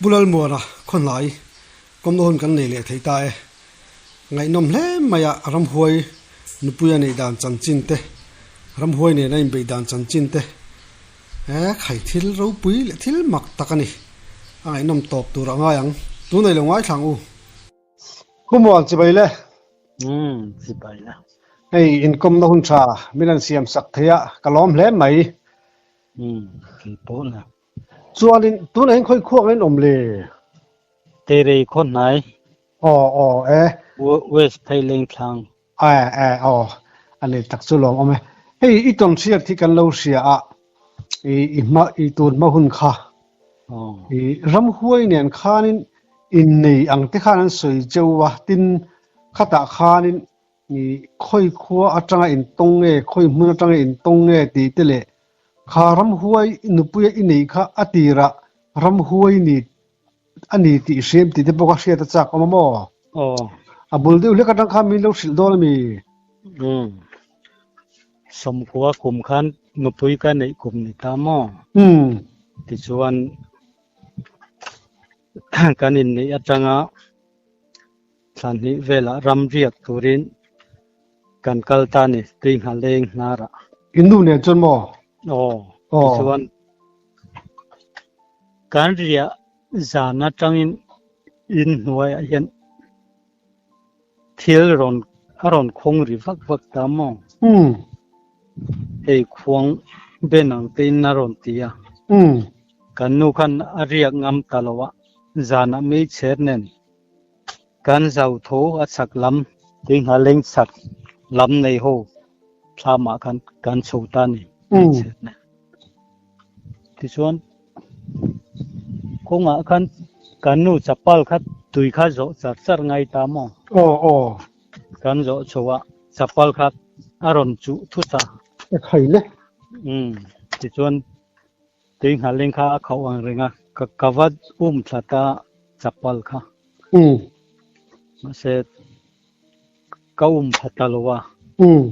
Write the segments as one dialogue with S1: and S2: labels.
S1: Pu Lalmuana khawnhlai kawmna hun kan nei leh thei ta e. Ngaihnawm hle mai a ramhuai nupui a neih dan chanchin te, ramhuai nena inbeih dan chanchin te he khai thil ropui leh thil mak tak a ni. A ngaihnawm tawp tur a ngai ang. Tunei lo ngaithla ang u. Pu Muan chibai le.
S2: Umm chibai le.
S1: Hei inkawmna hun tha min han siam sak thei a, ka lawm hle mai.
S2: Umm kei pawh le.
S1: Chuanin tunah hian khawi khuak in awm le?
S2: Terei khaw hnai.
S1: Aw aw e.
S2: West Phaileng thlang.
S1: E e aw a nei tak chu lawm awm e. Hei i tawn hriat hi kan lo hria a, i i hma i tun hma hun kha. I ramhuai nen khanin innei ang te khan an sawi cheu a, tin khatah khanin i khawi khua atanga intawng nge, khawi hmun atanga intawng nge tih te leh kha ramhuai nupuia i neih kha a tirah ramhuai ni a ni tih hriam tih te pawh kha hriat a chak awm a maw?
S2: Aw.
S1: A bul deuh hlek atang khan min lo hrilh dawn a mi?
S2: Umm. Sawmkua kum khan nupui ka neih kum ni ta maw?
S1: Umm.
S2: Tichuan kan inneih atanga Thlan hnih velah ram riak turin kan kal ta ni, tui nghal leng hnarah.
S1: In nu nen chuan maw?
S2: Aw, tichuan kan riah zan atangin in hnuaiah hian thil rawn a rawn khawng ri vak vak ta maw? Hei khuang ben ang tein a rawn ti a. Kan nu khan a riak ngam ta lo a, zanah meichher nen Kan zau tho a chhak lam tingha leng chhak lam nei ho thlamah khan kan chho ta ni hmeichhiatna. Tichuan kawngah khan kan nu chapal kha tui kha zawh char char ngai ta maw?
S1: Aw aw.
S2: Kan zawh chho a chapal kha a rawn chuh thut a.
S1: E khai le.
S2: Umm tichuan Tui nghalin kha a khauh ang reng a, ka ka va um thla ta chapal kha.
S1: Umm.
S2: Mahse ka um pha ta lo a.
S1: Umm.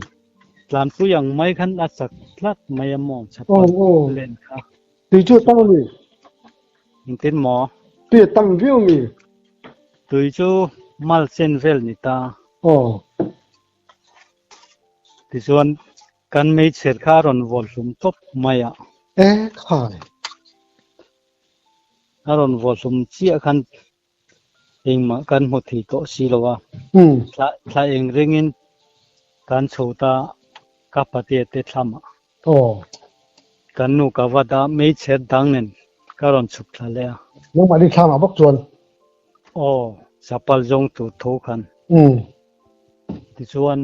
S2: Tlanpui ang mai khan a chak tlat mai a maw chapal len kha.
S1: Tui chu a tam a mi?
S2: Engtin maw?
S1: Tui a tam viau a mi?
S2: Tui chu mal chen vel ni ta.
S1: Aw.
S2: Tichuan Kan hmeichher kha a rawn vawl hlum tawp mai a.
S1: E khai.
S2: A rawn vawl hlum chiah khan engmah kan hmu thei tawh si lo a. Thla thla eng ringin kan chho ta ka patea te thlamah.
S1: Aw.
S2: Kan nu ka va dah hmeichher dang nen ka rawn chhuk thla leh a.
S1: Nangmahni thlamah bawk chuan.
S2: Aw, chapal zawng tur tho khan. Tichuan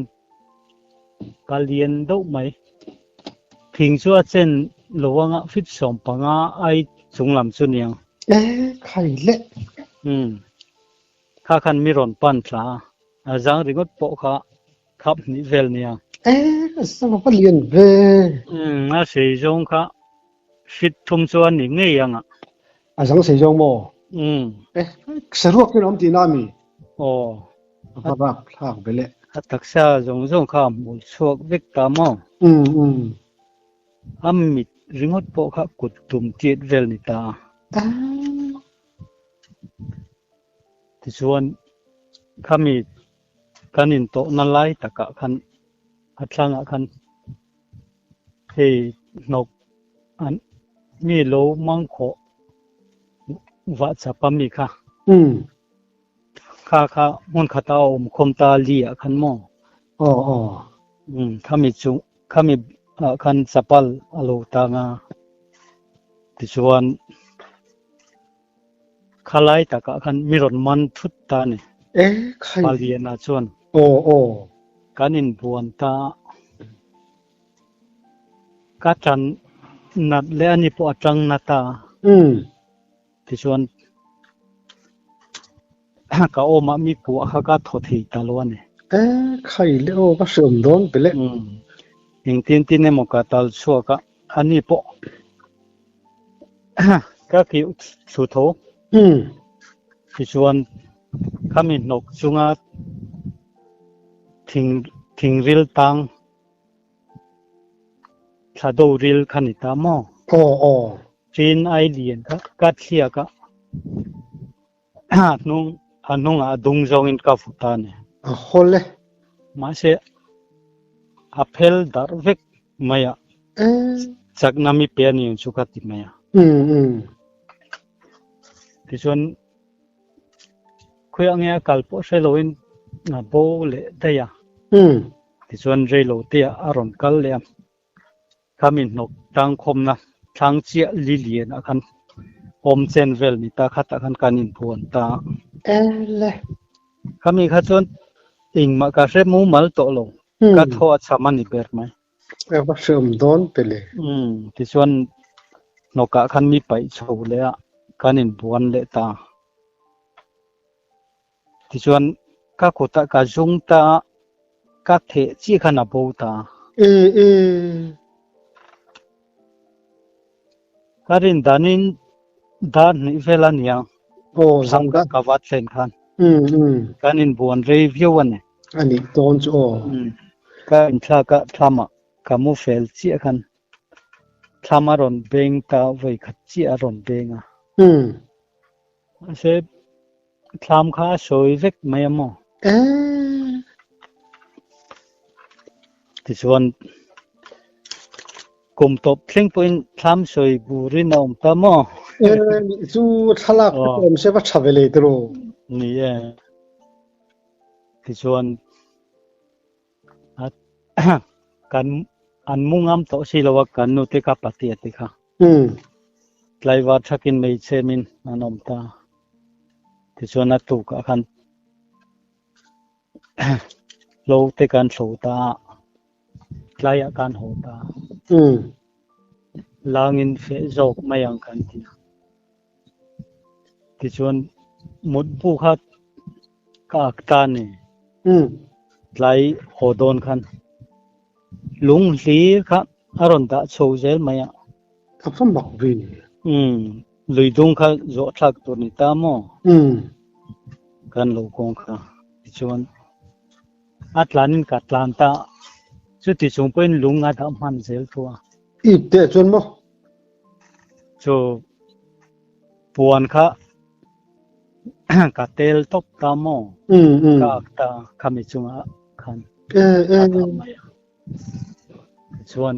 S2: ka lian deuh mai. Thing chu a chen lo anga fit 15 ai chung lam chu niang.
S1: E khai le.
S2: Umm. Kha khan mi rawn pan thla a, a zang ringawt pawh kha khap hnih vel nia.
S1: E ka va lian ve.
S2: Umm a sei zawng kha fit 3 chu a ni ngei ang a.
S1: A zang sei zawng maw?
S2: Umm.
S1: E saruak in a awm tihna a mi?
S2: Aw.
S1: A va rap thlak ve le.
S2: A taksa zawng zawng kha a hmul chhuak vek ta maw?
S1: Umm umm.
S2: A mit ringawt pawh kha kut tum tiat vel ni ta a. Tichuan khami kan intawhna lai takah khan a thlangah khan hei hnawk an mi lo mangkhawh vah chap a mi kha.
S1: Umm.
S2: Kha kha hmun khata a awm khawm ta li ah khan maw?
S1: Aw aw.
S2: Umm khami chu khami ah khan chapal a lo tang a tichuan khalai takah khan mi rawn man thut ta a ni.
S1: E khai.
S2: Paliana chuan.
S1: Aw aw.
S2: Kan inbuan ta a ka tan nat leh ani pawh a tang na ta a.
S1: Umm.
S2: Tichuan ka awmah mi kuah kha ka thaw thei ta lo a ni.
S1: E, khai le aw, ka hreawm dawn pe le.
S2: Umm, engtin tin emaw ka tal chhuak a, ani pawh ka kiuh thlu tho.
S1: Umm.
S2: Tichuan khami hnawk chunga thing thingril tang thla do ril kha ni ta maw?
S1: Aw aw.
S2: Tin ai lian kha ka thliak a. A hnung a hnungah a dung zawngin ka vu ta a ni.
S1: A hawl e.
S2: Mahse a phel darh vek mai a. Chakna mi pe a ni ang chu ka ti mai a. Tichuan khawiah nge a kal pawh hre loin a bo leh daih a. Tichuan reilo te ah a rawn kal leh a. Khami hnawk tangkhawmna thlang chiah li lian ah khan awm chen vel ni ta khatah khan kan inbuan ta a.
S1: Ele.
S2: Khami kha chuan engmah ka hre mumal tawh lo. Ka thaw a cham a ni ber mai.
S1: A va hreawm dawn pe le.
S2: Umm tichuan hnawkah khan mi paih chho leh a kan inbuan leh ta. Tichuan ka kutah ka zung ta a, ka theh chiah khan a bo ta.
S1: Ee ee.
S2: Ka rin danin dar hnih vel a nia.
S1: Aw zan
S2: ka ka va thlen khan.
S1: Um um.
S2: Kan inbuan rei viau a ni.
S1: A nih dawn chu aw.
S2: Um. Ka inthlak a thlamah ka mu fel chiah khan thlam a rawn beng ta vawi khat chiah a rawn beng a.
S1: Um.
S2: Mahse thlam kha a sawi vek mai a maw?
S1: Eeh.
S2: Tichuan kum tawp thleng pawhin thlam sawi burin a awm ta maw?
S1: Eeh nih chu thlalak te pawh awm se va tha ve leh tiraw?
S2: Ni e. Tichuan kan an mu ngam tawh si lo a kan nu te kha patia te kha. Tlaivar thakin mei chhemin an awm ta. Tichuan a tukah khan hlo te kan thlo ta a, tlaiah kan haw ta. Langin feh zawk mai ang kan ti a. Tichuan mutbu kha ka ak ta a ni. Tlai haw dawn khan lung hlir kha a rawn dah chho zel mai a.
S1: A va mak ve.
S2: Umm, lui dung kha zawh thlak tur ni ta maw? Kan lo kawng kha. Tichuan a tlanin ka tlan ta a, chuti chung pawhin lung a dah hman zel thu a.
S1: Ip teh chuan maw?
S2: Chu puan kha ka tel tawp ta maw? Ka ak ta khami chungah khan a dah mai a. Tichuan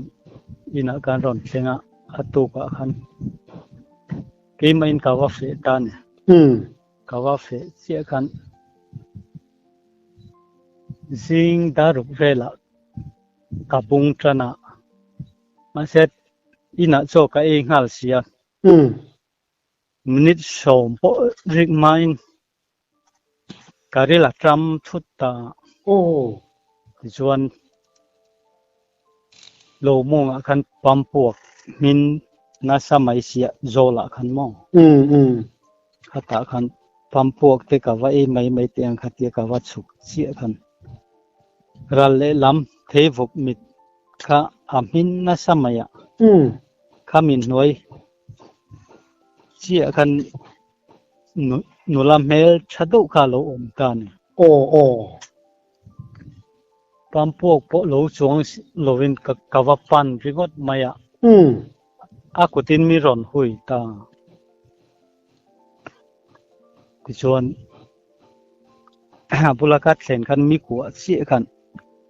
S2: inah kan rawn thleng a, a tukah khan keimahin ka va feh ta a ni. Ka va feh chiah khan zing daruk velah ka bung tan a, mahse inah chaw ka ei nghal si a. Minute sawm pawh rik hmain ka ril a ṭam thut ta. Tichuan lo mawngah khan pump puak hmin nasa mai siah zawlah khan maw? Khatah khan pump puak te ka va ei mai mai teh ang kha tia ka va chhuk chiah khan ral lehlam theivawk mit kha a hmin nasa mai a. Khami hnuai chiah khan nula hmel tha deuh kha a lo awm ta a ni.
S1: Aw aw.
S2: Pampuak pawh lo chuang lovin ka va pan ringawt mai a. A kutin mi rawn hui ta. Tichuan a bula ka thlen khan mi kuah chiah khan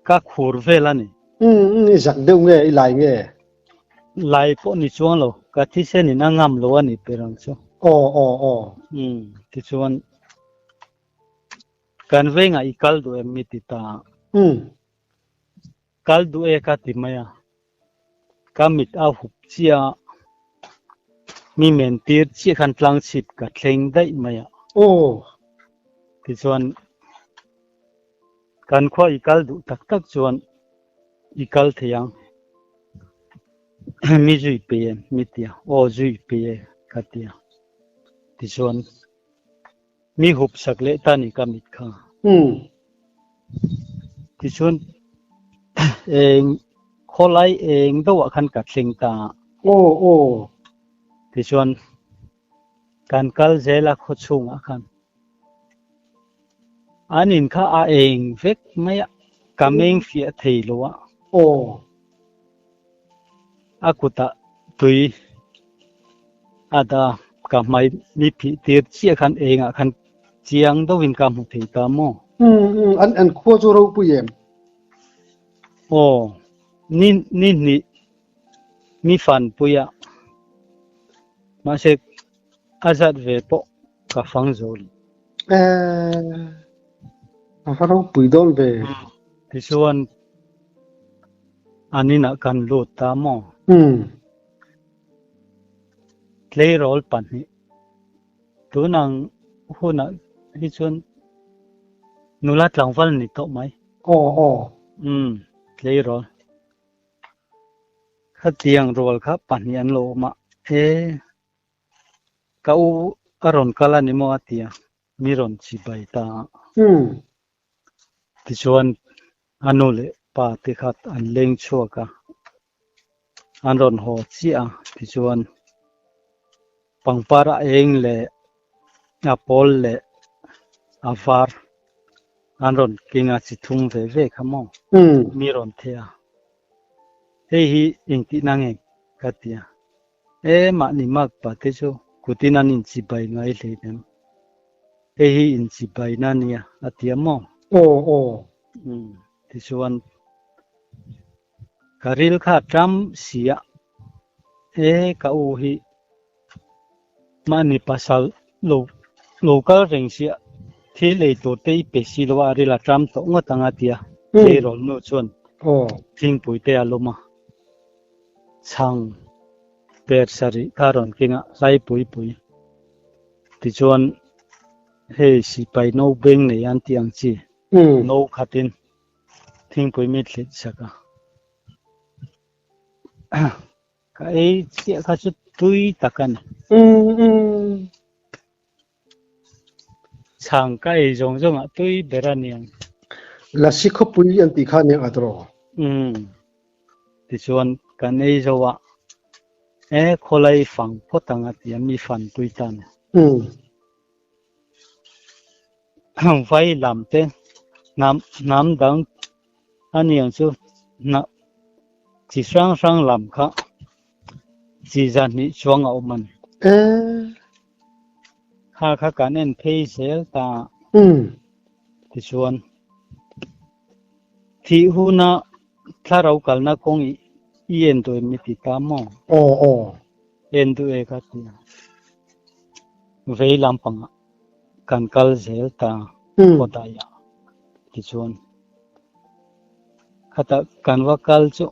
S2: ka khur vel a ni.
S1: Umm i zak deuh nge i lai nge?
S2: Lai pawh ni chuang lo, ka thisen in a ngam lo a ni per ang chu.
S1: Aw aw aw.
S2: Umm tichuan kan vengah i kal duh em mi ti ta.
S1: Umm.
S2: Kal duh e ka ti mai a, ka mit a hup chiah a, mi men tir chiah khan tlang chhip ka thleng daih mai a.
S1: Aw.
S2: Tichuan kan khua i kal duh tak tak chuan i kal thei ang, mi zui pe em mi ti a, aw zui pe e ka ti a. Tichuan mi hup sak leh ta ni ka mit kha. Tichuan eng khawlai eng deuhah khan ka thleng ta a.
S1: Aw aw.
S2: Tichuan kan kal zel a khaw chhungah khan an in kha a eng vek mai a, ka meng fiah thei lo a.
S1: Aw.
S2: A kutah tui a da ka hmai mi phih tir chiah khan engah khan. Chiang deuhin ka hmu thei ta maw?
S1: Umm umm an an khua chu ropui em?
S2: Aw, ni ni hnih mi fanpui a, mahse a zat ve pawh ka fang zo lo.
S1: Eh, a va ropui dawn ve.
S2: Tichuan an inah kan lut ta maw?
S1: Umm.
S2: Tleirawl pahnih Tunang hunah hi chuan nula tlangval ni tawh mai.
S1: Aw aw.
S2: Umm, tleirawl. Khatiang rual kha pahnih an lo awm a, e, ka u a rawn kal a ni maw a ti a, mi rawn chibai ta a.
S1: Umm.
S2: Tichuan a nu leh pa te kha an leng chhuak a, an rawn haw chiah a, tichuan pangpar a eng leh a pawl leh a var an rawn keng a, chi thum ve ve kha maw mi rawn theh a, hei hi engtihna nge ka ti a, e mahni makpa te chu kutin an inchibai ngai hleinem. Hei hi inchibaina a nia a ti a maw?
S1: Aw aw.
S2: Umm tichuan ka ril kha a ṭam si a, e ka u hi mahni pasal lo lo kal reng si a, thil ei tur te i pe si lo a, a ril a ṭam tawh ngawt ang a ti a, tleirawl nu chuan thingpui te a lawm a, chhang per sarih kha a rawn keng a, hlai pui pui. Tichuan, hei sipai no beng nei an tih ang chi, no khatin thingpui mi thlit sak a. Ka ei chiah kha chu tui tak a ni. Chhang ka ei zawng zawngah tui ber a niang.
S1: Lasi khawpui an tih kha aniang a tawh.
S2: Tichuan, kan ei zo a, e khawlai fang phawt ang a ti a, mi fanpui ta ni. Vai lam te hnam hnam dang a niang chu hnah chi hrang hrang lam kha chi zahnih chuang a awm a ni. Kha kha kan en phei zel ta a. Tichuan, thih huna thlarau kalna kawng i i en duh em i ti ta maw?
S1: Aw aw.
S2: En duh e ka ti a. Vei lampangah kan kal zel ta khawdaiah tichuan khatah kan va kal chu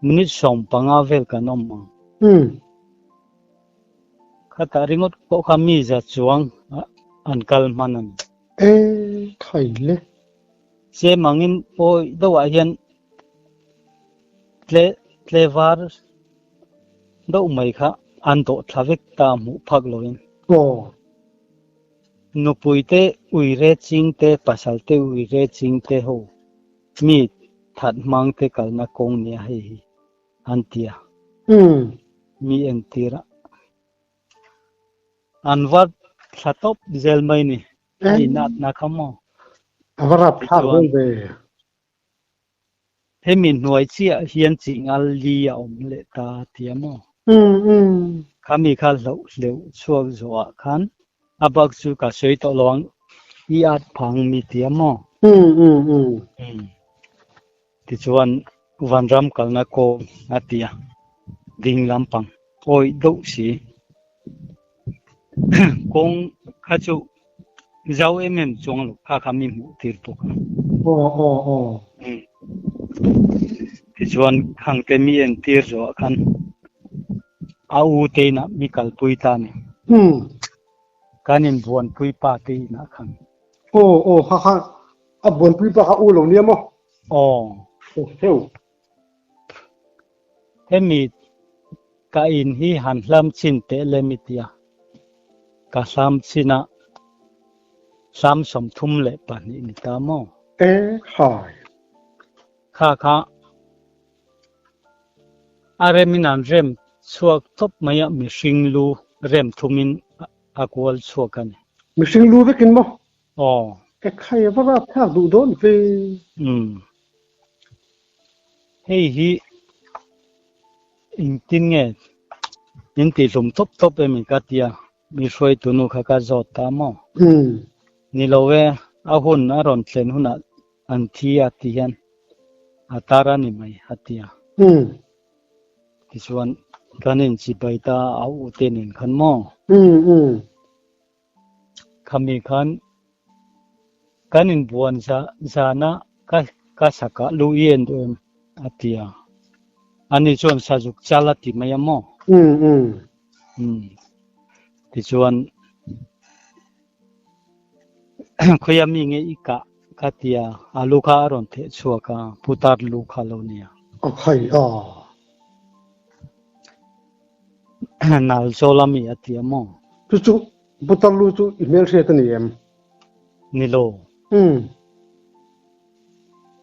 S2: minute 15 vel kan awm ang. Khatah ringawt pawh kha mi za chuang an kal hman a ni.
S1: E khai le.
S2: Chem angin pawi deuhah hian tle tle var deuh mai kha an dawh thla vek ta hmuh phak loin.
S1: Aw.
S2: Nupui te uire ching te pasal te uire ching te ho mi that hmang te kalna kawng nia hei hi an ti a. Mi entir a. An va thla tawp zel mai ni. A inatna kha maw?
S1: A va rap thlak dawn ve.
S2: Hemi hnuai chiah hian chingal li a awm leh ta ti a maw? Khami kha hloh hleuh chhuak zawhah khan a bak chu ka sawi tawh lo ang, i at phang mi ti a maw? Tichuan vanram kalna kawng a ti a, ding lampang awih deuh si. Kawng kha chu zau em em chuang lo kha kha mi hmuh tir bawk a.
S1: Aw aw aw.
S2: Tichuan khangte mi entir zawhah khan a u te inah mi kalpui ta a ni. Kan inbuanpui pa te inah khan.
S1: Aw aw kha kha a buanpui pa kha u lo nia maw?
S2: Aw.
S1: Aw heu.
S2: Hemi ka in hi han hlam chin teh le mi tia ka hlam chin a hlam 32 ni ta maw?
S1: E khai.
S2: Kha kha a rem in an rem chhuak tawp mai a mihring lu rem thum in a kual chhuak a ni.
S1: Mihring lu vek in maw?
S2: Aw.
S1: E khai a va rap thlak duh dawn ve.
S2: Umm. Hei hi engtin nge min tihhlum tawp tawp em ka ti a. Mi hruaitu nu kha ka zawt ta maw? Ni lo e, a hun a rawn thlen hunah an thi a ti hian a tar a ni mai a ti a. Tichuan kan inchibai ta a u te nen khan maw? Khami khan kan inbuan zana ka ka sakah lu i en duh em? a ti a. Ani chuan sazuk chal a ti mai a maw? Tichuan khawiah mi nge i kah ka ti a, a lu kha a rawn theh chhuak a, putar lu kha lo nia.
S1: A khai a.
S2: Nal zawl a mi a ti a maw?
S1: Chu chu putar lu chu i hmelhriat a ni em?
S2: Ni lo.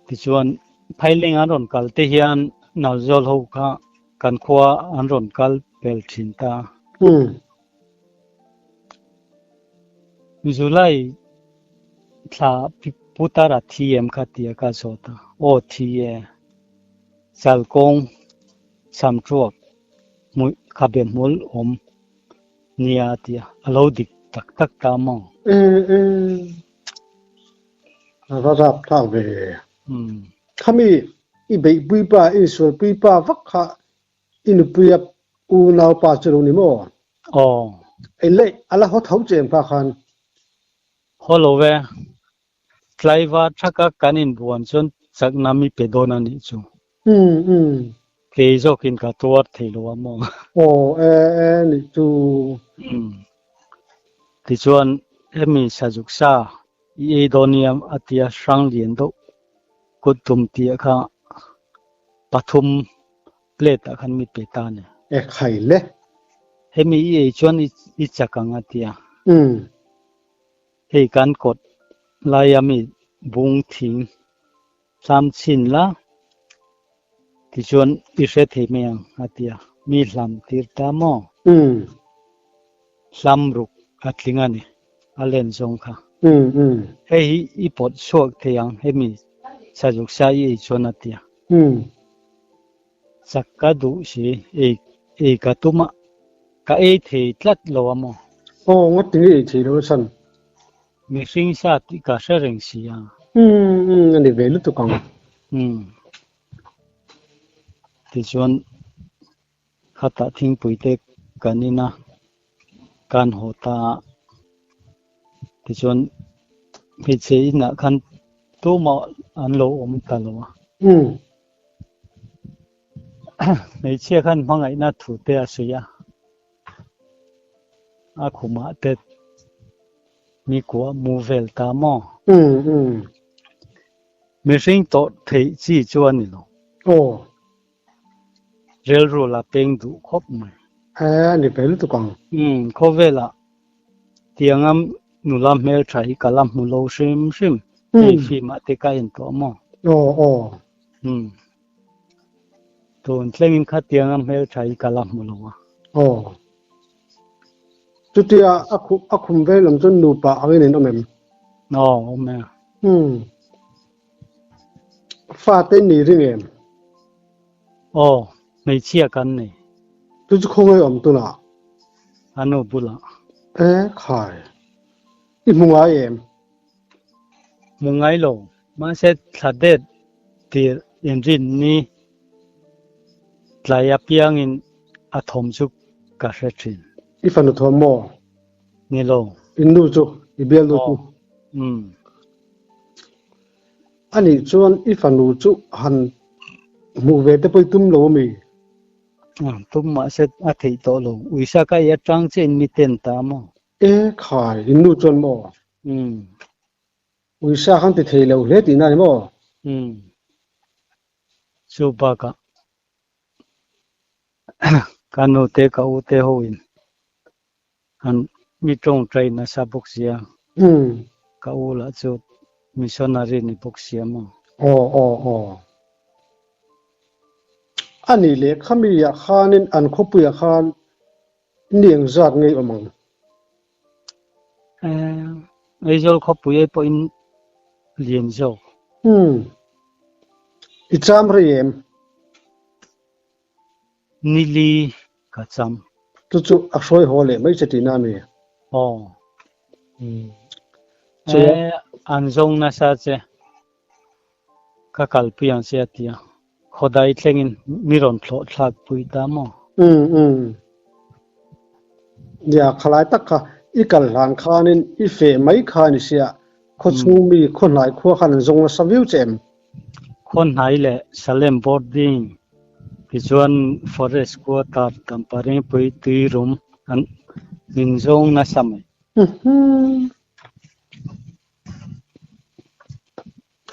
S2: Tichuan Phaileng an rawn kal te hian Nalzawl ho kha kan khua an rawn kal pel thin ta. July thla putar a thi em kha tia ka zawt a, aw thi e, Chalkawng Samtruak hmuih khabe hmul awm nia a tia, a lo dik tak tak ta maw?
S1: A va rap thlak ve. Khami i beihpui pa, i insualpui pa vak kha i nupuia unau pa chu lo ni maw?
S2: Aw.
S1: Ei leh a la haw tho che em kha khan?
S2: Haw lo ve. Tlaivar thaka kan inbuan chuan chakna mi pe dawn a nih chu. Kei zawkin ka tuar thei lo a maw?
S1: Aw e e nih chu.
S2: Tichuan hemi Sazuk sa i ei dawn nia a tia hrang lian deuh kut tum tih kha pathum plate ah khan mi pe ta a ni.
S1: E khai le.
S2: Hemi i ei chuan i chak ang a tia. Hei kan kawt laia mi bung thing hlam chhin la tichuan i hre thei mai ang a ti a, mi hlam tir ta maw? Hlam ruk a tling a ni, a len zawng kha. Hei hi i pawt chhuak thei ang hemi sazuk sa i ei chuan a ti a. Chak ka duh si, ei ei ka tum a, ka ei thei tlat lo a maw?
S1: Aw, ngawt tinge ei thei lo a chhan?
S2: Mihring sa tih ka hre reng si a.
S1: Umm umm a ni ve lutuk ang.
S2: Umm. Tichuan khatah thingpui te kan in a, kan haw ta a. Tichuan hmeichhe inah khan tumah an lo awm ta lo a.
S1: Umm.
S2: Hmeichhia khan hmangaihna thu te a sawi a, a khumah te mi kuah mu vel ta maw? Mihring tawrh theih chi chu a ni lo.
S1: Aw.
S2: Rilru la peng duh khawp mai.
S1: E, a ni ve lutuk ang.
S2: Umm, khawvelah tianga nula hmeltha hi ka la hmu lo hrim hrim. Hei film ah te ka en tawh maw?
S1: Aw, aw.
S2: Umm. Tun thlengin khatianga hmeltha hi ka la hmu lo a.
S1: Aw. Chutia a khum a khum vel lam chuan nupa angin in awm em?
S2: Aw, awm e.
S1: Umm. Fate in nei ring em?
S2: Aw, hmeichhia kan nei.
S1: Chu chu khawngaih awm tunah?
S2: A nu bulah.
S1: E khai. I hmu ngai em?
S2: Hmu ngai lo. Mahse thla det tir inrinni tlai apiangin a thawm chu ka hre thin.
S1: I fanu thawm maw?
S2: Ni lo.
S1: In nu chu? I bial nu chu?
S2: Aw. Umm.
S1: Anih chuan i fanu chu han hmuh ve te pawh i tum lo ami?
S2: Tum mahse a theih tawh lo. Uisa ka i atang chiah in mi ten ta maw?
S1: E khai, in nu chuan maw?
S2: Umm.
S1: Uisa khan ti thei lo hle tihna a ni maw?
S2: Umm. Chu bakah ka nu te ka u te ho in an mi tawngtai nasa bawk sia.
S1: Umm.
S2: Ka u lah chu missionary ni bawk sia maw?
S1: Aw aw aw. A nih leh khami ah khanin an khawpuiah khan Ni eng zat ngei awm ang?
S2: Aizawl khawpui ai pawhin lian zawk.
S1: Umm. I cham rei em?
S2: Nili ka cham.
S1: Chu chu a hruai haw leh mai che tihna a mi?
S2: Aw. Chuan. An zawng nasa che. Ka kalpui ang che a ti a. Khawdai thlengin mi rawn thlawh thlak pui ta maw?
S1: Umm umm. Nia, khalai tak kha i kal hlan khanin i feh mai kha a ni sia, khaw chhung mi khaw hnai khua khan an zawng nasa viau che em?
S2: Khaw hnai leh Salem boarding tichuan forest quarter Damparingpui tuirum an min zawng nasa mai.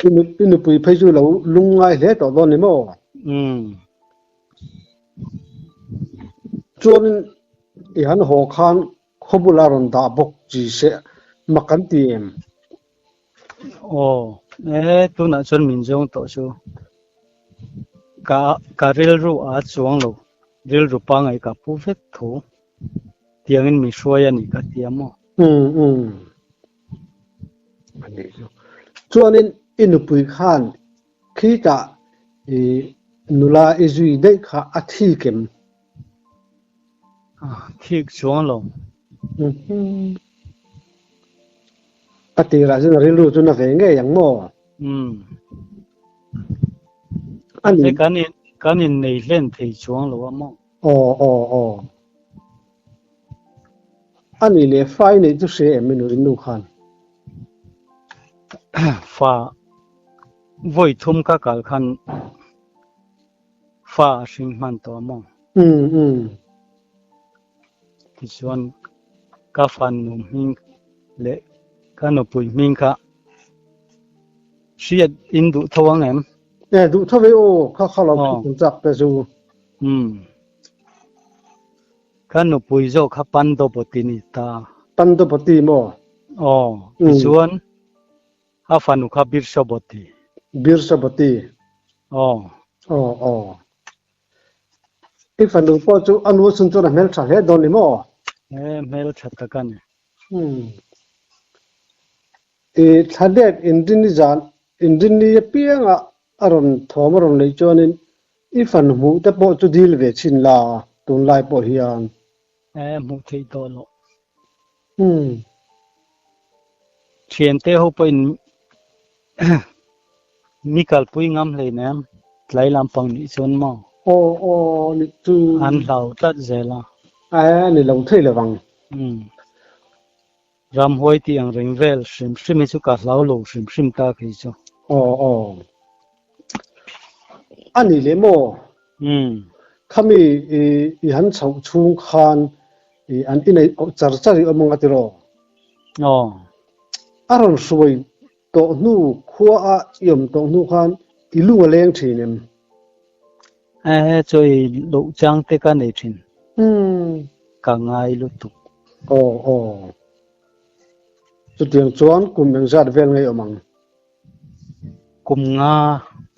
S1: I nupui phei chu lo lung ngai hle tawh dawn ni maw?
S2: Umm.
S1: Chuanin i han haw khan khaw bula rawn dah bawk chi se mak kan ti em?
S2: Aw, e tunah chuan min zawng tawh chu. Ka ka rilru a chuang lo, rilru pangai ka pu vek tho. Tiangin min hruai a ni ka ti a maw?
S1: Umm umm. A nih chu. Chuanin i nupui khan khitah i nula i zui daih kha a thik em?
S2: A thik chuang lo.
S1: A tirah chuan a rilru chu na ve ngei ang maw?
S2: Umm. Kan in kan innei hlen thei chuang lo a maw?
S1: Aw aw aw. A nih leh fa i neih chu hria em i nu in nu khan?
S2: Fa vawi thum ka kal khan fa a hring hman tawh a maw?
S1: Umm umm.
S2: Tichuan ka fanu hming leh ka nupui hming kha hriat in duh tho ang em?
S1: E duh tho ve aw, kha kha lo hriat chak te chu.
S2: Umm. Ka nupui zawk kha Pandopoti ni ta.
S1: Pandopoti maw?
S2: Aw, tichuan a fanu kha Birsaboti.
S1: Birsaboti.
S2: Aw.
S1: Aw aw. I fanu pawh chu a nu chhun chuan a hmeltha hle dawn ni maw?
S2: E, hmeltha tak a ni.
S1: Umm. I thladek inrinni zan, inrinni apianga a rawn thawm a rawn neih chuanin i fanu hmuh te pawh chu dil ve chhin la tunlai pawh hian.
S2: E, hmuh theih tawh loh.
S1: Umm.
S2: Thiante ho pawhin mi kalpui ngam hleinem tlai lampang nih chuan maw?
S1: Aw aw nih chu.
S2: An hlau tlat zel a.
S1: E, ni lo thei lovang.
S2: Umm. Ramhuai tih ang reng vel hrim hrim hi chu ka hlau lo hrim hrim ta khi chu.
S1: Aw aw. A ni leh maw?
S2: Umm.
S1: Khami i i han chhoh chhung khan i an inei char char i awm ang a tiraw?
S2: Aw.
S1: A rawn hruai tawh hnu khua a i awm tawh hnu khan i lung a leng thin em?
S2: Ehe chaw ei loh chang te ka nei thin.
S1: Umm.
S2: Ka ngai lutuk.
S1: Aw aw. Chutiang chuan kum engzat vel ngei awm ang?
S2: Kum nga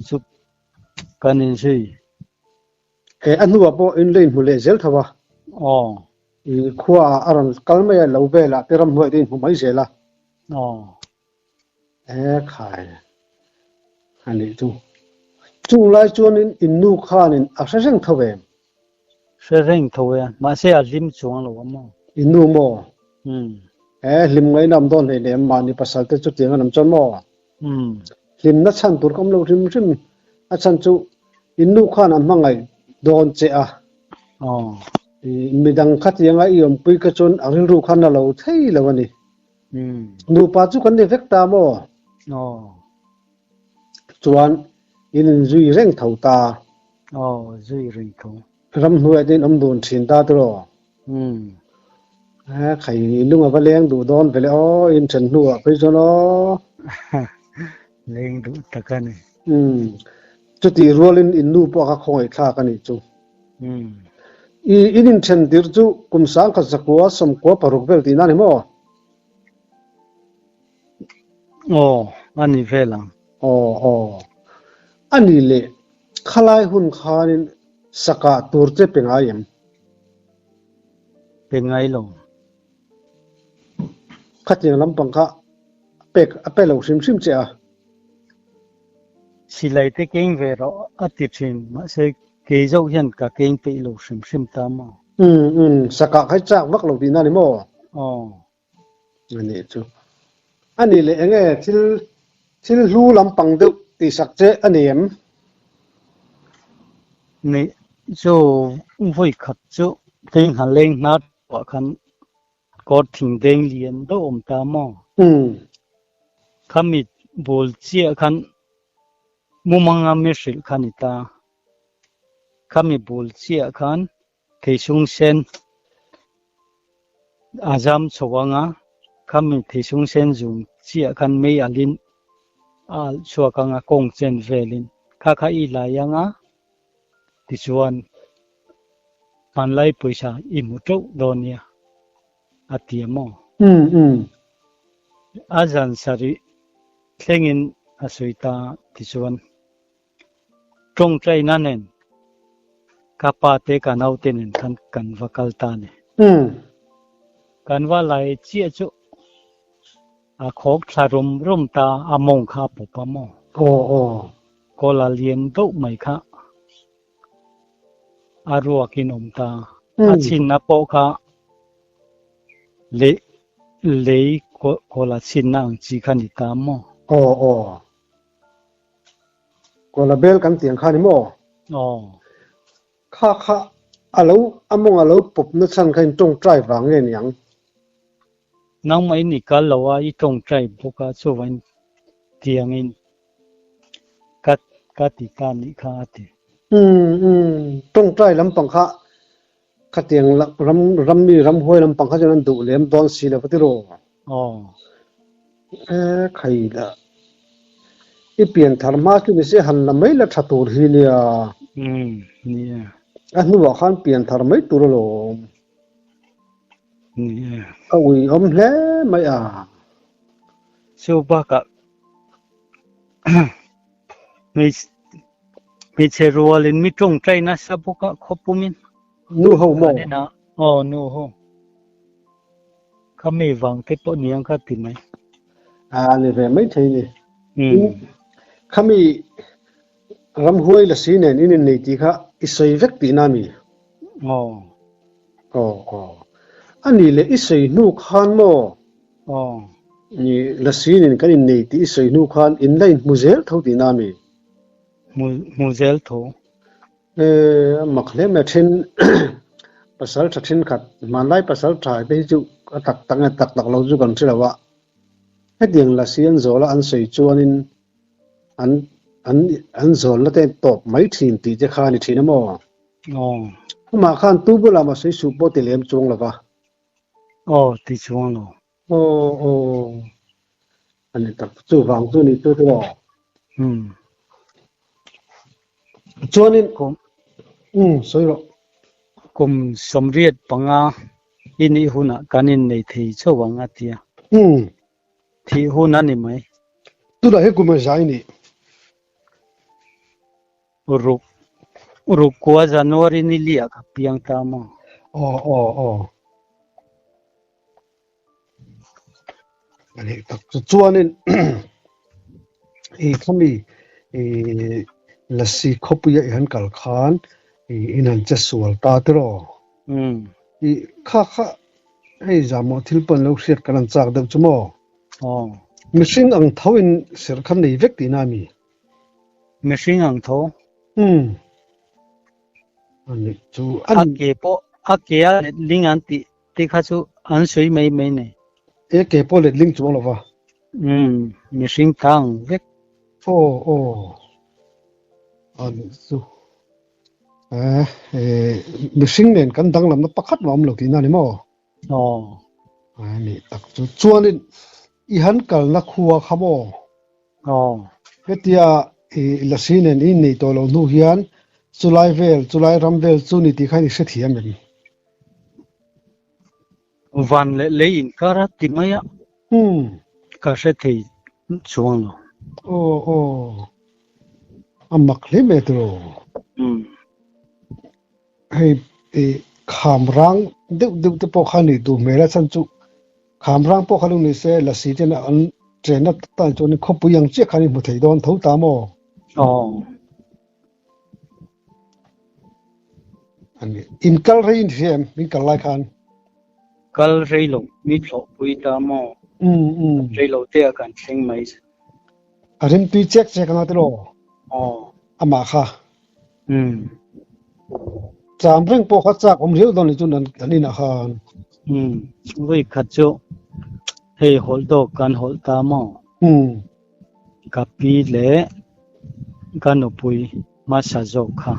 S2: chu kan inzui.
S1: E a hnuah pawh in la inhmu leh zel tho a.
S2: Aw.
S1: I khuaah a rawn kal mai a, lo velah te ramhnuai te inhmu mai zel a.
S2: Aw.
S1: E khai a nih chu. Chung lai chuanin in nu khanin a hre reng tho em?
S2: Hre reng tho e, mahse a hlim chuang lo a maw?
S1: In nu maw?
S2: Umm.
S1: E hlim ngaihna awm dawn hleinem, mahni pasal te chutiang an awm chuan maw?
S2: Umm.
S1: Hlimna chhan tur ka awm lo hrim hrim, a chhan chu in nu khan a hmangaih dawn che a.
S2: Aw.
S1: Midang khatianga i awmpui kha chuan a rilru khan a lo thei lo a ni. Nupa chu kan ni vek ta maw?
S2: Aw.
S1: Chuan in inzui reng tho ta.
S2: Aw, zui reng tho.
S1: Ramhnuai te in awm dun thin ta tiraw?
S2: Umm.
S1: E, khai lung a va leng duh dawn ve le aw, in then hnuah phei chuan aw.
S2: Leng duh tak a ni.
S1: Umm. Chutih rualin in nu pawh kha khawngaih thlak a nih chu. I in inthen tirh chu kum sangkhat zakua sawmkua paruk vel tihna a ni maw?
S2: Aw, a ni vel ang.
S1: Aw, aw. A ni leh, khalai hun khanin sakah tur che pe ngai em?
S2: Pe ngai lo.
S1: Khatiang lampang kha pek a pe lo hrim hrim che a.
S2: Silai te keng ve rawh a ti thin, mahse kei zawk hian ka keng peih lo hrim hrim ta maw?
S1: Umm umm, sakah kha i chak vak lo tihna ni maw?
S2: Aw.
S1: A nih chu. A nih leh enge thil thil hlu lampang deuh tihsak che a ni em?
S2: Nih chu vawi khat chu Tlengha leng hnar tuah khan kawr thing deng lian deuh awm ta maw? Khami bul chiah khan mumanga mi hrilh kha ni ta. Khami bul chiah khan Theisung sen a zam chho ang a, khami theisung sen zum chiah khan mei alin a alh chhuak ang a, kawng chen velin kha kha i lai ang a, tichuan hmanlai pawisa i hmu teuh dawn nia a ti a maw? A zan sarih thlengin a sawi ta tichuan. Tawngtaina nen ka pa te ka naute nen khan kan va kal ta a ni. Kan va lai chiah chu a khawk thla rum rum ta a mawng kha a pawp a maw?
S1: Aw aw.
S2: Kawl a lian deuh mai kha a ruakin awm ta. A chhinna pawh kha lei lei kawl a chhinna ang chi kha ni ta maw?
S1: Aw aw. Kuala bel kan tih ang kha ni maw?
S2: Aw.
S1: Kha kha a lo a mawng a lo pawp na chhan kha in tawngtai vang nge niang?
S2: Nangmah in i kal lo a, i tawngtai bawk a, chuvain tiangin ka ka ti ta nih kha a ti.
S1: Umm umm tawngtai lampang kha khatiang ram ram mi ramhuai lampang kha chuan an duh lem dawn si lo va ti rawh.
S2: Aw.
S1: E khai la. I pian thar hma chu ni se han la mai la tha tur hi nia.
S2: Umm nia.
S1: A hnuah khan pian thar mai tur alawm.
S2: Nia.
S1: A ui awm hle mai a.
S2: Chu bakah Hmeichhe rualin mi tawngtai nasa bawk a khawpumin.
S1: Nu ho maw?
S2: Aw nu ho. Kha mi vang te pawh niang kha ti mai.
S1: A ni ve mai thei ni. Kha mi ramhuai lasi nen in innei tih kha i sawi vek tihna mi?
S2: Aw.
S1: Aw aw. A nih leh i sawi hnu khan maw?
S2: Aw.
S1: Ni Lasinin kan innei tih i sawi hnu khan in la inhmu zel tho tihna a mi?
S2: Hmu hmu zel tho.
S1: E, a mak hle mai a then pasal tha thenkhat hmanlai pasal tha te hi chu a tak tak nge tak tak lo chu kan hre lo a. Hetiang Lasi an zawl a an sawi chuanin an an an zawlna te tawp mai thin tih te kha a ni thin a maw?
S2: Aw.
S1: Amah khan tu bulah mah sawi suh pawh ti lem chuang lo va.
S2: Aw ti chuang lo.
S1: Aw aw a ni tak chu vang chu ni chu chu aw.
S2: Um.
S1: Chuanin
S2: kum
S1: um sawi rawh.
S2: Kum 85 i nih hunah kan innei thei chauh ang a tia.
S1: Um.
S2: Thih hun a ni mai.
S1: Tunah hian kum a zai ni.
S2: Ruk ruk kua January ni liah ka piang ta maw?
S1: Aw aw aw. A nih tak chu chuanin i khami i lasi khawpuia i han kal khan i in han che sual ta tiraw?
S2: Um.
S1: I kha kha hei zahmawh thil pawh an lo hriat kan han chak deuh chu maw?
S2: Aw.
S1: Mihring ang tho in serh khan nei vek tihna a mi?
S2: Mihring ang tho.
S1: Umm. A nih chu.
S2: A ke pawh a ke a letling an tih te kha chu an sawi mai mai nei.
S1: E ke pawh letling chuang lo va.
S2: Umm mihring ta ang vek.
S1: Aw aw. A nih chu. Eh mihring nen kan danglamna pakhat mah awm lo tihna a ni maw?
S2: Aw.
S1: A nih tak chu. Chuanin i han kalna khua kha maw?
S2: Aw.
S1: Hetia i lasi nen i innei tawh loh hnu hian chulai vel, chulai ram vel chu ni tih kha i hrethiam em?
S2: Van leh lei inkar a ti mai a.
S1: Umm.
S2: Ka hre thei chuang lo.
S1: Aw aw. A mak hle mai tiraw?
S2: Umm.
S1: Hei i kham rang deuh deuh te pawh kha nih duh hmel a chhan chu kham rang pawh kha lo ni se lasi ten an chenna tan chuan khawpui ang chiah khan i hmu thei dawn tho ta maw?
S2: Aw.
S1: Ani in kal rei in hria em min kal lai khan?
S2: Kal rei lo mi thlawh pui ta maw? Rei lo te ah kan thleng mai.
S1: A rimtui chek chek anga tiraw?
S2: Aw.
S1: Amah kha. Cham reng pawh kha chak awm riau dawn ni chu an inah khan.
S2: Vawi khat chu hei hawlh dawk kan hawlh ta maw? Ka pi leh ka nupui hmasa zawk kha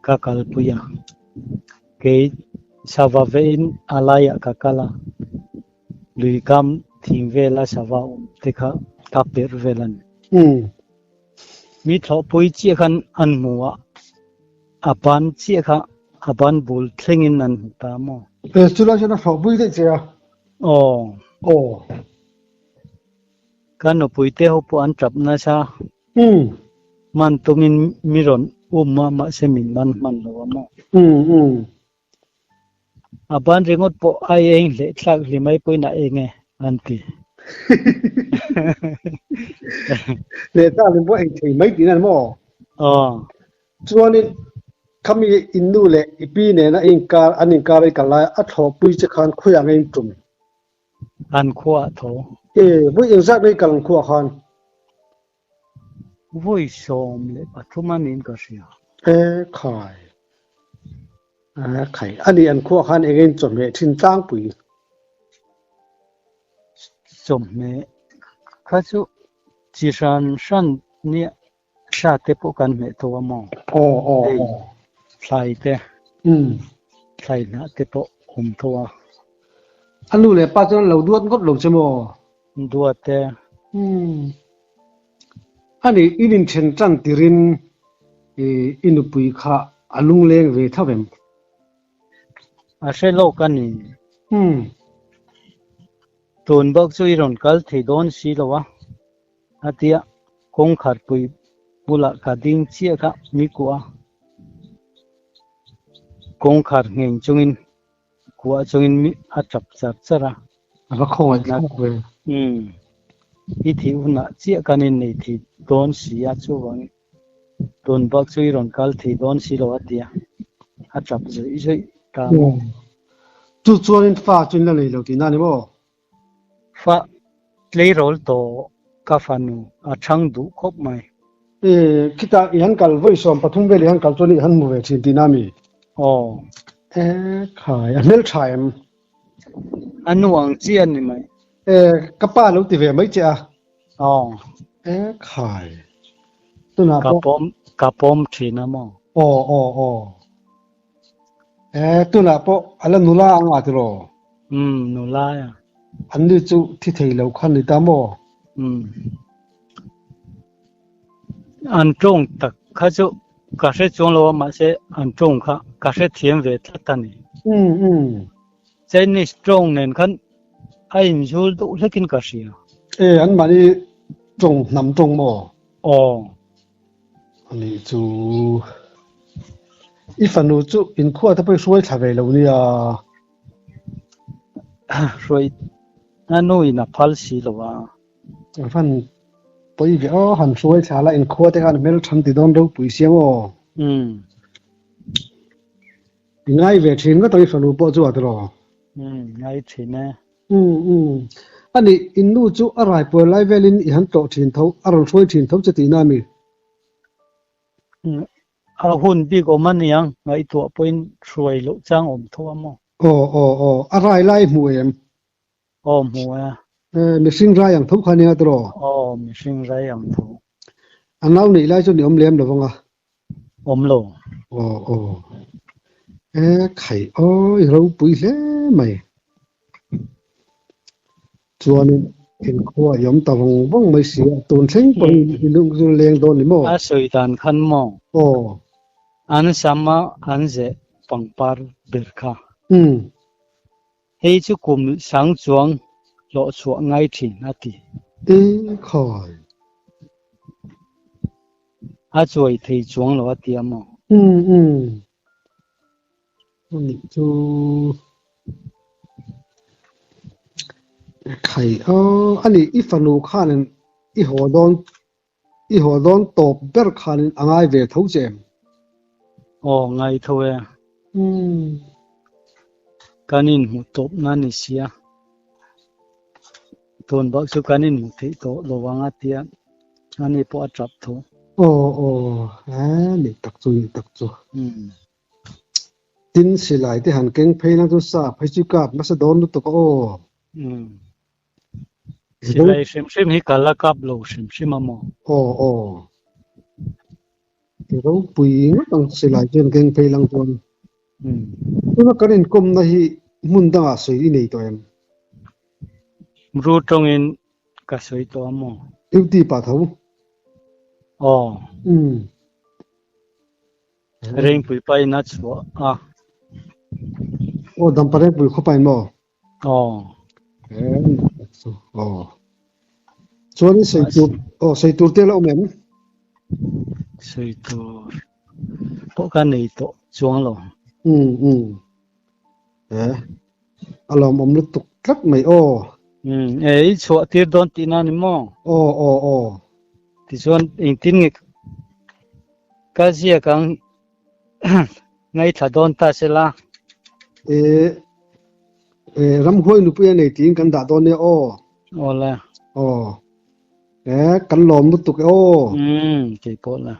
S2: ka kalpui a. Kei sava vein a laiah ka kal a, lui kam thing vela sava awm te kha ka perh vel a ni. Mi thlawhpui chiah khan an hmu a, a ban chiah kha a ban bul thlengin an hmu ta maw?
S1: E, chulai chuan a thlawhpui daih che a?
S2: Aw.
S1: Aw.
S2: Ka nupui te ho pawh an tap nasa. Man tumin mi rawn um a, mahse min man hman lo a maw? A ban ringawt pawh a eng hleh thlak hli mai pawhin a eng e, an ti.
S1: Hleh thlak hlim pawh eng thei mai tihna a ni maw?
S2: Aw.
S1: Chuanin khami in nu leh i pi nena inkar an inkar i kal lai a thlawhpui che khan khawiah nge in tum?
S2: An khuaah tho.
S1: E, vawi engzat nge i kal an khuaah khan?
S2: Vawi 13 a niin ka hria.
S1: E khai. E khai. A nih an khuaah khan eng eng chawhmeh thin tlangpui?
S2: Chawhmeh kha chu chi hran hran nia hra te pawh kan hmeh tho a maw?
S1: Aw aw
S2: Hei
S1: aw.
S2: thlai te, thlai hnah te pawh awm tho a.
S1: A nu leh pa chuan an lo duat ngawt lo che maw?
S2: Duat e.
S1: Umm. A nih in inthen tan tirin i nupui kha a lungleng ve tho em?
S2: A hre lawk a ni.
S1: Umm.
S2: Tun bawk chu i rawn kal thei dawn si lo a, a tia kawngkharpui bulah ka ding chiah kha mi kuah a, kawngkhar ngheng chungin Kuah chungin mi a tap char char a.
S1: A va khawngaih thlak ve.
S2: Umm. I thih hunah chiah kan innei thei dawn si a, chuvangin tun bak chu i rawn kal thei dawn si lo a ti a, a tap zawih zawih ta maw?
S1: Chu chuanin fa chu in la nei lo tihna a ni maw?
S2: Fa tleirawl tawh ka fanu a chhang duh khawp mai.
S1: E, khitah i han kal vawi 13 vel i han kal chuan i han hmu ve thin tihna mi?
S2: Aw.
S1: E, khai, a hmeltha em?
S2: A nu ang chiah a ni mai.
S1: E, ka pa lo ti ve mai che a.
S2: Aw.
S1: E, khai. Tunah
S2: Ka
S1: pawh.
S2: pawm, ka pawm thin a maw?
S1: Aw, aw, aw. E, tunah pawh a la nula ang a tiraw?
S2: Umm, nula a.
S1: An ni chu thi thei lo kha ni ta maw?
S2: Umm. An tawng tak kha chu ka hre chuang lo a, mahse an tawng kha ka hre thiam ve tlat a ni.
S1: Umm, umm.
S2: Chinese tawng nen khan a inzul deuh hlekin ka hria.
S1: E, anmahni tawng hnam tawng maw?
S2: Aw.
S1: Ani chu i fanu chu inkhua te pawh i hruai thla ve lo nia.
S2: Hruai a nu in a phal si lo a.
S1: A van pawi ve aw, han hruai thla la inkhua te khan hmel than ti dawn ropui sia maw.
S2: Umm.
S1: I ngai ve thin ngawt ang i fanu pawh chu a tiraw.
S2: Umm, ngai thin e.
S1: Umm umm. Ani, in nu chu a raipuai lai velin i han tlawh thin tho, a rawn hruai thin tho che tihna a mi?
S2: Umm, a hun bik awm a niang, ngaihtuah pawhin hruai loh chang awm tho a maw?
S1: Aw aw aw, a rai lai hmu em?
S2: Aw hmu e.
S1: Eh, mihring rai ang tho kha nia tiraw?
S2: Aw, mihring rai ang tho.
S1: A nau neih lai chuan i awm lem lo vang a?
S2: Awm lo.
S1: Aw aw. Eh, khai aw, i ropui hle mai. Chuanin inkhua i awm ta vawng vawng mai si a, tun thleng pawhin i lung chu leng dawn ni maw?
S2: A sawi dan khan maw?
S1: Aw.
S2: An sam a an zeh pangpar ber kha.
S1: Umm.
S2: Hei chu kum sang chuang hlawh chhuah ngai thin a ti.
S1: E khai.
S2: A chuai thei chuang lo a ti a maw?
S1: Umm umm. Ani chu khai aw ani i fanu khanin i haw dawn i haw dawn tawp ber khanin a ngai ve tho che em?
S2: Aw ngai tho e.
S1: Umm.
S2: Kan inhmuh tawpna ni sia. Tun bak chu kan inhmuh theih tawh lo ang a tia ani pawh a tap tho.
S1: Aw aw he nih tak chu nih tak chu. Tin silai te han keng phei lang chu sa phei chu kap nasa dawn lutuk a aw.
S2: Silai hrim hrim hi ka la kap lo hrim hrim a maw?
S1: Aw aw. I ropui ngawt ang silai chuan keng phei lang chuan. Tuna kan inkawmna hi hmun dangah sawi i nei tawh em?
S2: Ru tawngin ka sawi tawh a maw?
S1: Duty pah tho.
S2: Aw. Rengpui pain a chhuah a.
S1: Aw dampa Rengpui khaw pain maw?
S2: Aw.
S1: Aw. Chuan sawi tur aw sawi tur te la awm em?
S2: Sawi tur pawh ka nei tawh chuang lo.
S1: Um um. E a lawmawm lutuk tlat mai aw.
S2: Um e i chhuah tir dawn tihna ni maw?
S1: Aw aw aw.
S2: Tichuan engtin nge ka ziak ang Ngaithla dawn ta se la.
S1: E, e, ramhuai nupui a nei tiin kan dah dawn nia aw.
S2: Aw le.
S1: Aw. E, kan lawm lutuk e aw.
S2: Um, kei pawh la.